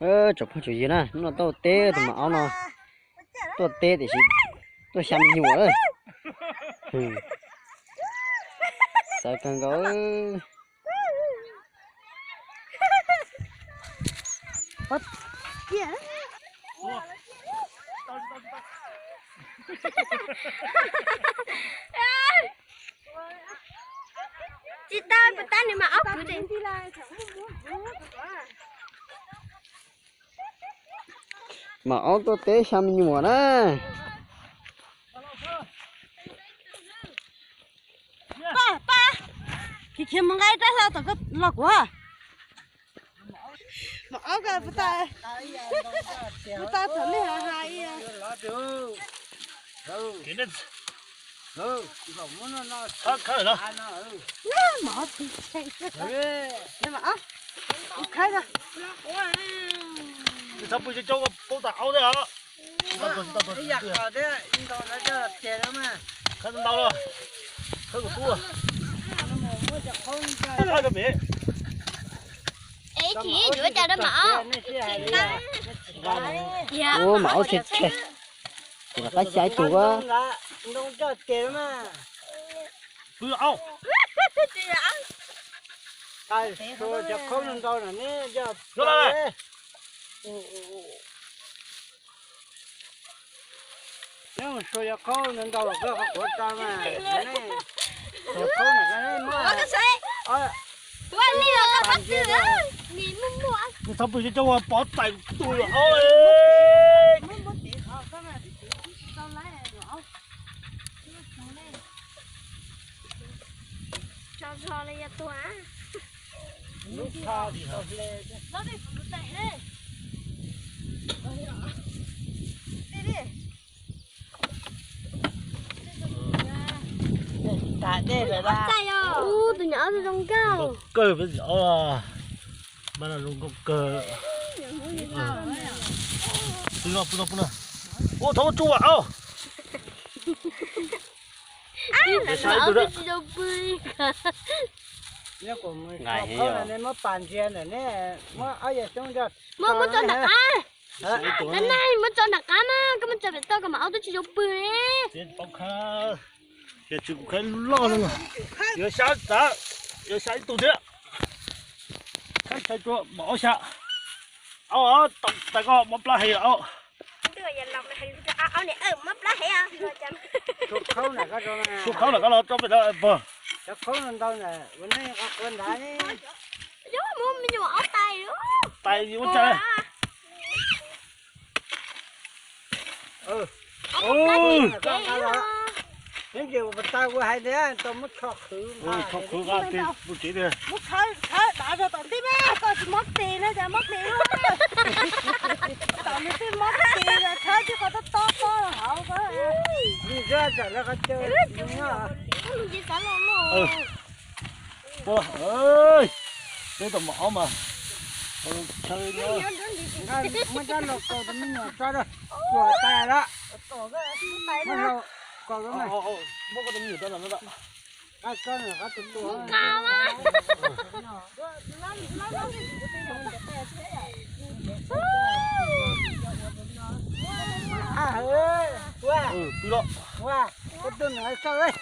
Tsoom phooj tsoom ywg na, hnub no tuaj teb tus maum aub no, tuaj teb tiam sis tuaj xya me nyuam lawm. Xav kawg nkaus. Tsis tau, puas tab nws mas ob kuv. Maum aub tuaj teb xya me nyuam na. Paj, paj, khiav khiav mus nqa ib rab hlau tom koj los kuv. Maum aub ko, puas tau txom nyem hais. Txhob pw coob coob, paub tas aub thiab os. Khawb ntau los, khawb kuv tub. Ua maum aub tshem tshem, ces los qab xya ib tug a. Neb mus xyuas yog qhaub ntau ntau los koj qhov quav tso mas, yog qhaub na koj muab, txhob pw coob coob ua pov txais tus aub. Tag dej lawm. Tus nyuam aub zoo nkauj kawg, peb tus nyuam aub mas zoo nkauj kawg. Pw no, pw no, pw no. Ua thov tsuj aub. Muab pas ntsia ntawm ne, muab, muab tso nram qab. Tab neeg muab tso nram qab mas koj muab tso pem toj kom maum aub twb tsis zoo pw. Yog tsis kuv khaib loj no, yuav xya tag, yuav xya ib tug thiab. Khaib tshais rua maum aub xya. Aub, tais koj mob plab heev os. Tshuav khaub na koj los tso pem no pog. Tais muab tsa. Neb ces ua tas kuv hais tias tau muab tsho qhwv, tsho qhwv qa tis pus tsev tiag. Muab khawb, khawb dav rau tom ntej mas koj tsis mob tes no cas mob tes luaj. Tom nws twb mob tes los khawb tsis qhov tob tob hauv ko. Nws zaj tsam lawv qhov chaw. Peb tom maum aub mas, chaw no, muab rab hlau kaus tus me nyuam tso rau, tuam tas lawm. Muab hlau kaus rau na. Muab koj tus me nyuam tso ntawm no. Ua, ua, ua tus no, ua, ua tus no,